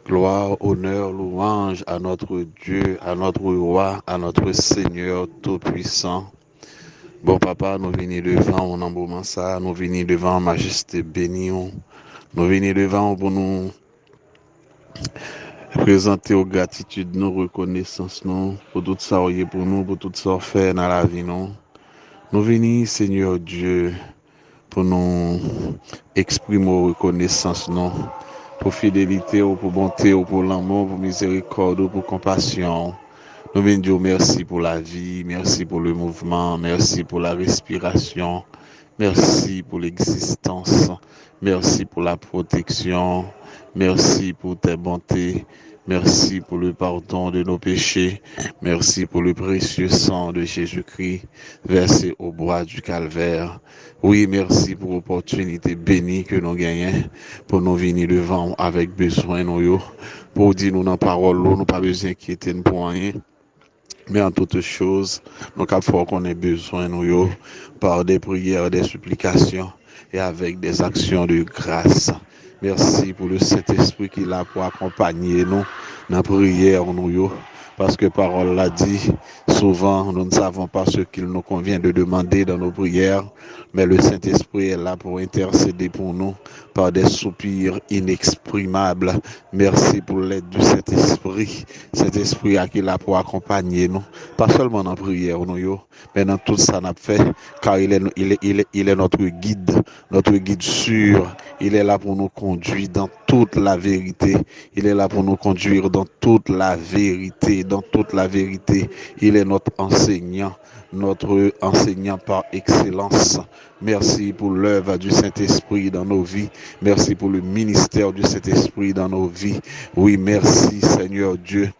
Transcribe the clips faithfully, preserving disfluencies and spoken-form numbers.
Gloire, honneur, louange à notre Dieu, à notre roi, à notre Seigneur tout-puissant. Bon papa, nou vini devan ou nan moman sa, nou vini devan majeste beni ou. Nou vini devan ou pou nou prezante ou gratitid nou, rekonesans nou pou tout sa ou ye pou nou, pou tout sa ou fè nan lavi nou. Nou vini, Senyè Dye, pou nou eksprime ou rekonesans nou pou fidelite ou, pou bonte ou, pou lanmou, pou mizerikòd ou, pou konpasyon ou. Nou vin di w mèsi pou lavi, mèsi pou le mouvman, mèsi pou la respirasyon, mèsi pou legzistans, mèsi pou la protection, mèsi pou tes bontés, mèsi pou le pardon de nos péchés, mèsi pou le précieux sang de Jésus-Christ versé au bois du calvaire. Wi, mèsi pou opòtinite beni ke nou genyen pou nou vini devan w avèk bezwen nou yo. Pou w di nou nan pawòl ou, nou pa bezwen enkyete n pou anyen. Men an toute chose, nou kab fè w konnen bezwen nou yo par des prières, des supplications et avec des actions de grâce. Mèsi pou le Sentespri ki la pou akonpanye nou nan priyè nou yo. Paske pawòl la di, souvent, nous ne savons pas ce qu'il nous convient de demander dans nos prières, mais le Saint-Esprit est là pour intercéder pour nous par des soupirs inexprimables. Mèsi pou lèd di Sentespri. Sentespri a ki la pou akonpanye nou, pa sèlman nan priyè nou yo, men nan tout sa n ap fè, car il est, il est, il est, il est notre guide, notre guide sûr. Il est là pour nous conduire dans toute la vérité. Il est là pour nous conduire dans toute la vérité, dans toute la vérité. Il est notre enseignant, notre enseignant par excellence. Merci pour l'œuvre du Saint-Esprit dans nos vies. Merci pour le ministère du Saint-Esprit dans nos vies. Oui, merci Seigneur Dieu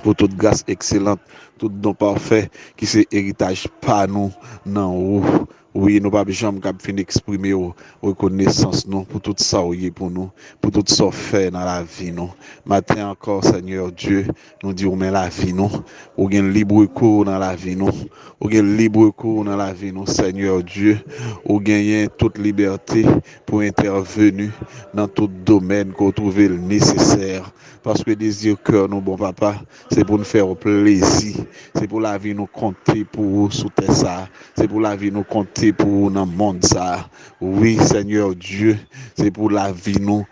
pour toute grâce excellente, tout don parfait ki se eritaj pa nou nan ou. Wi, nou p ap janm kab fin eksprime w rekonesans nou pou tout sa w ye pou nou, pou tout sa w fè nan lavi nou. Maten ankò, Senyè Dye, nou di w men lavi nou. Ou gen lib kou nan lavi nou. Ou gen lib kou nan lavi nou, Senyè Dye. Ou genyen tout libète pou entèveni nan tout domèn ke w twouve l nesesè. Paske dezi kè nou, bon Papa, se pou n fè w plezi. Se pou lavi nou konte pou ou sou tè sa a. Se pou lavi nou konte pou ou nan mond sa a. Wi, Senyè Dye, se pou lavi nou,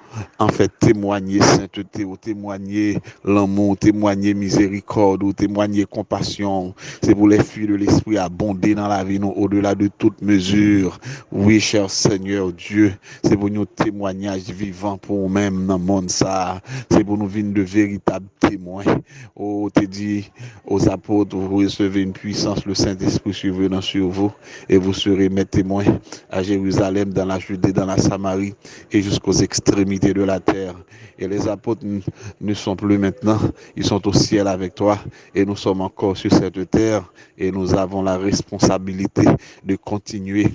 anfèt, temwanye sentete ou, temwanye lanmou ou, temwanye mizerikòd ou, temwanye konpasyon ou. Se pou les fruits de l'esprit abonde nan lavi nou au-delà de toute mesure. Wi, chè Senyè Dye, se pou nou temwanyaj vivan pou ou menm nan mond sa a. Se pou nou vin de veritab temwen. Ou te di aux apôtres, vous recevez une puissance, le Saint-Esprit survenant sur vous, et vous serez mes témoins à Jérusalem, dans la Judée, dans la Samarie, et jusqu'aux extrémités de la terre. Et les apôtres n-, ne sont plus maintenant, ils sont au ciel avec toi, et nous sommes encore sur cette terre, et nous avons la responsabilité de continuer,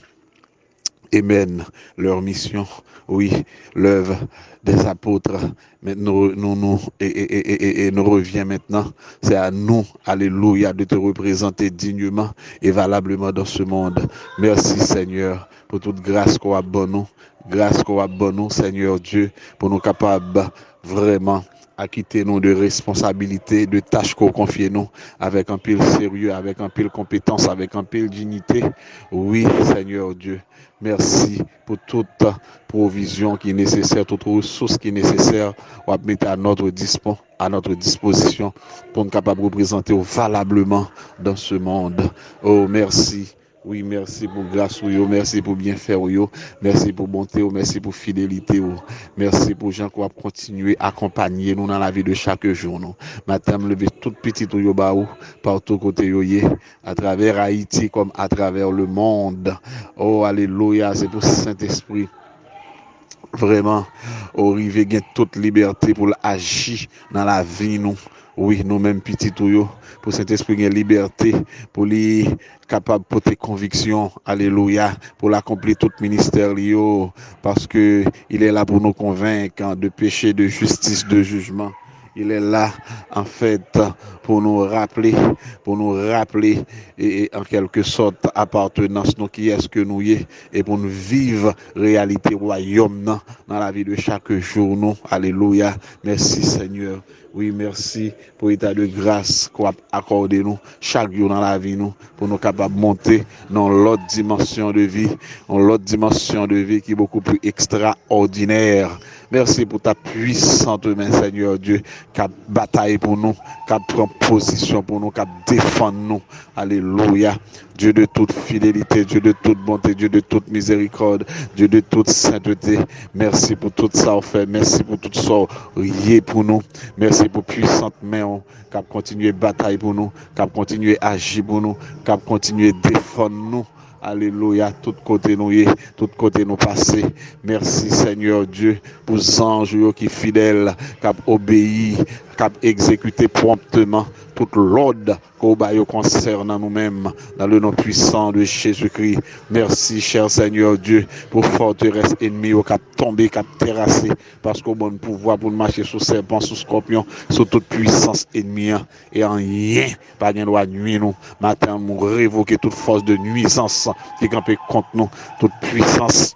amen, leur mission. Oui, l'œuvre des apôtres. Maintenant, nous, nous, et, et, et, et, et nous revient maintenant. C'est à nous, alléluia, de te représenter dignement et valablement dans ce monde. Merci Seigneur pour toute grâce qu'on a ban nou. Gras ke w ap ban nou, Senyè Dye, pou nou kapab vrèman akite nou de responsabilite, de tach ke w konfye nou, avèk anpil serye, avèk anpil konpetans, avèk anpil diyite. Wi, Senyè Dye, mèsi pou tout pwovizyon ki nesesè, tout resous ki nesesè, w ap mete à notre dispo-, à notre disposition pou n kapab reprezante w valableman dans ce monde. Oh, mèsi. Wi, mèsi pou gras ou yo, mèsi pou byenfè ou yo, mèsi pou bonte ou, mèsi pou fidelite ou, mèsi pou jan ke w ap kontinye akonpanye nou nan lavi de chak jou nou. Maten an, m leve tout pitit ou yo ba ou, patou kote yo ye, atravè Ayiti kòm atravè le monde. Oh, alelouya, se pou Sentespri vrèman, ou rive gen tout libète pou l aji nan lavi nou. Wi, nou menm pitit ou yo, pou Sentespri gen libète pou li kapab pote konviksyon, alelouya, pou l akonpli tout ministè li yo, paske il est là pour nous convaincre de péché, de justice, de jugement. Il est là, en fait, pou nou raple, pou nou raple, e, e, an kèlke sòt, apatnans nou, kiyès ke nou ye, e pou nou viv reyalite wayòm nan, nan lavi de chak jou nou. Alelouya. Mèsi, Senyè. Wi, mèsi pou eta de gras ke w ap akòde nou chak jou nan lavi nou, pou nou kapab monte nan yon lòt dimansyon de vi, yon lòt dimansyon de vi ki bokou pli ekstraòdinè. Mèsi pou ta pwisant men, Senyè Dye, k ap batay pou nou, k ap pran pozisyon pou nou, k ap defann nou. Alelouya. Dieu de toute fidélité, Dieu de toute bonté, Dieu de toute miséricorde, Dieu de toute sainteté. Mèsi pou tout sa w fè. Mèsi pou tout sa w ye pou nou. Mèsi pou pwisant men w k ap kontinye batay pou nou, k ap kontinye aji pou nou, k ap kontinye defann nou. Alelouya, tout kote nou ye, tout kote nou pase. Mèsi, Senyè Dye, pou zanj ou yo ki fidèl, k ap obeyi, k ap egzekite pwonpteman tout lòd ke w ba yo konsènan nou menm, dans le nom puissant de Jésus-Christ. Mèsi, chè Senyè Dye, pou fòterès ènmi yo k ap tonbe, k ap terase, paske w ban n pouvwa pou n mache sou sèpan, sou skòpyon, sou tout pwisans ènmi an, e anyen pa gen dwa nwi nou. Maten an, nou revoke tout fòs de nwizans ki kanpe kont nou, tout pwisans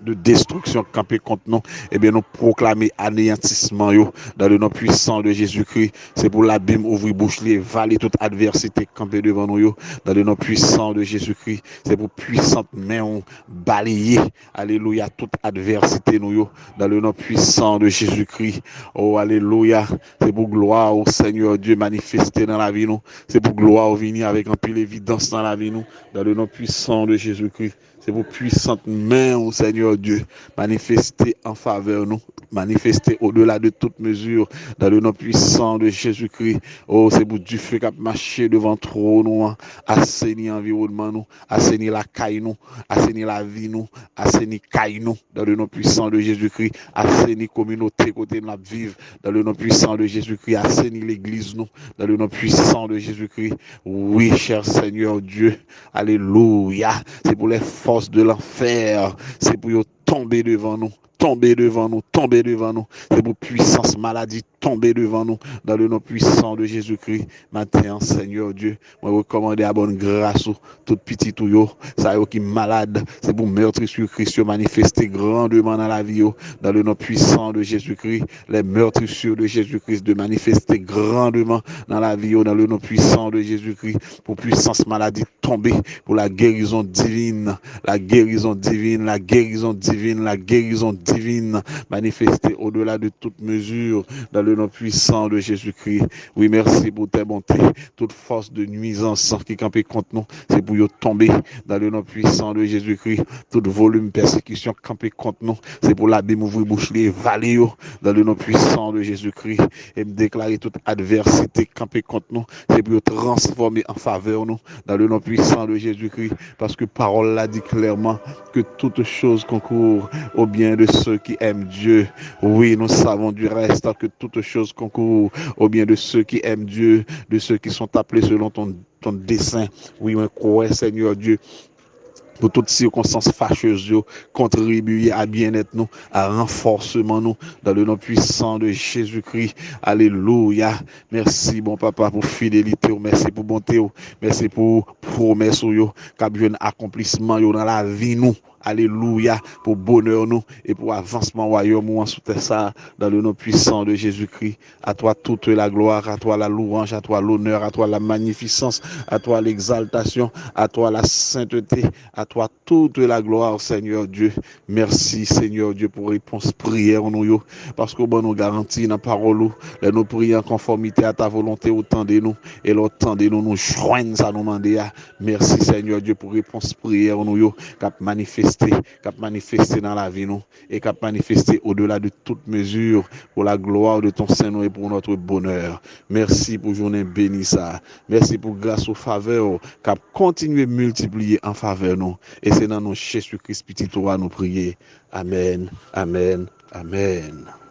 de destriksyon k kanpe kont nou. Ebyen, nou pwoklame aneyantisman yo, dans le nom puissant de Jésus-Christ. Se pou labim ouvri bouch li e vale tout advèsite k kanpe devan nou yo, dans le nom puissant de Jésus-Christ. Se pou pwisant men w baleye, alelouya, tout advèsite nou yo, dans le nom puissant de Jésus-Christ. Oh, alelouya. Se pou glwa w, Senyè Dye, manifeste nan lavi nou. Se pou glwa w vini avèk anpil evidans nan lavi nou, dans le nom puissant de Jésus-Christ. Se pou pwisant men w, Senyè Dye, manifeste an favè nou, manifeste au-delà de toute mesure, dans le nom puissant de Jésus-Christ. Oh, se pou dife k ap mache devan twòn ou an, aseni anviwònman nou, aseni lakay nou, aseni lavi nou, aseni kay nou, dans le nom puissant de Jésus-Christ, aseni kominote kote n ap viv, dans le nom puissant de Jésus-Christ, aseni legliz nou, dans le nom puissant de Jésus-Christ. Wi, chè Senyè Dye, alelouya. Se pou les forces de l'enfer, se pou yo tonbe devan nou, tonbe devan nou, tonbe devan nou. Se pou pwisans maladi tonbe devan nou, dans le nom puissant de Jésus-Christ. Maten an, Senyè Dye, mwen rekòmande a bòn gras ou tout pitit ou yo, sa yo ki malad, se pou meurtrissure Christ yo manifeste grandeman nan lavi yo, dans le nom puissant de Jésus-Christ. Les meurtrissures de Jésus-Christ de manifeste grandeman nan lavi yo, dans le nom puissant de Jésus-Christ, pou pwisans maladi tonbe, pour la guérison divine, la guérison divine, la guérison divine, la guérison divine, manifestée au-delà de toute mesure, dans le nom puissant de Jésus-Christ. Wi, mèsi pou tes bontés. Tout fòs de nwizans ki kanpe kont nou, se pou yo tonbe, dans le nom puissant de Jésus-Christ. Tout volim pèsekisyon k kanpe kont nou, se pou labim ouvri bouch li e vale yo, dans le nom puissant de Jésus-Christ. E m deklare tout advèsite k kanpe kont nou, se pou yo transfòme an favè nou, dans le nom puissant de Jésus-Christ, paske pawòl la di klèman que toutes choses concourent au bien de ceux qui aiment Dieu. Oui, nous savons du reste que toutes choses concourent au bien de ceux qui aiment Dieu, de ceux qui sont appelés selon ton, ton dessein. Wi, mwen kwè, Senyè Dye, pou tout sikonstans fachèz yo kontribye a byennèt nou, a ranfòsman nou, dans le nom puissant de Jésus-Christ. Alelouya. Mèsi, bon Papa, pou fidelite w. Mèsi pou bonte w. Mèsi pou pwomès ou yo k ap jwenn akonplisman yo nan lavi nou. Alelouya. Pou bonè nou e pou avansman wayòm ou an sou tè sa a, dans le nom puissant de Jésus-Christ. À toi toute la gloire, à toi la louange, à toi l'honneur, à toi la magnificence, à toi l'exaltation, à toi la sainteté, à toi toute la gloire, Seigneur Dieu. Mèsi, Senyè Dye, pou repons priyè nou yo, paske w ban nou garanti nan pawòl ou, lè nou priye an konfòmite a ta volonte, ou tande nou, e lè w tande nou, nou jwenn sa nou mande a. Mèsi, Senyè Dye, pou repons priyè nou yo k ap manifeste, k ap manifeste nan lavi nou, e k ap manifeste au-delà de toute mesure, pour la gloire de ton saint nom et pour notre bonheur. Mèsi pou jounen beni sa a. Mèsi pou gras ou, favè w k ap kontinye miltipliye an favè nou. E se nan non Jezi Kris, Pitit ou a, nou priye. Amèn, amèn, amèn.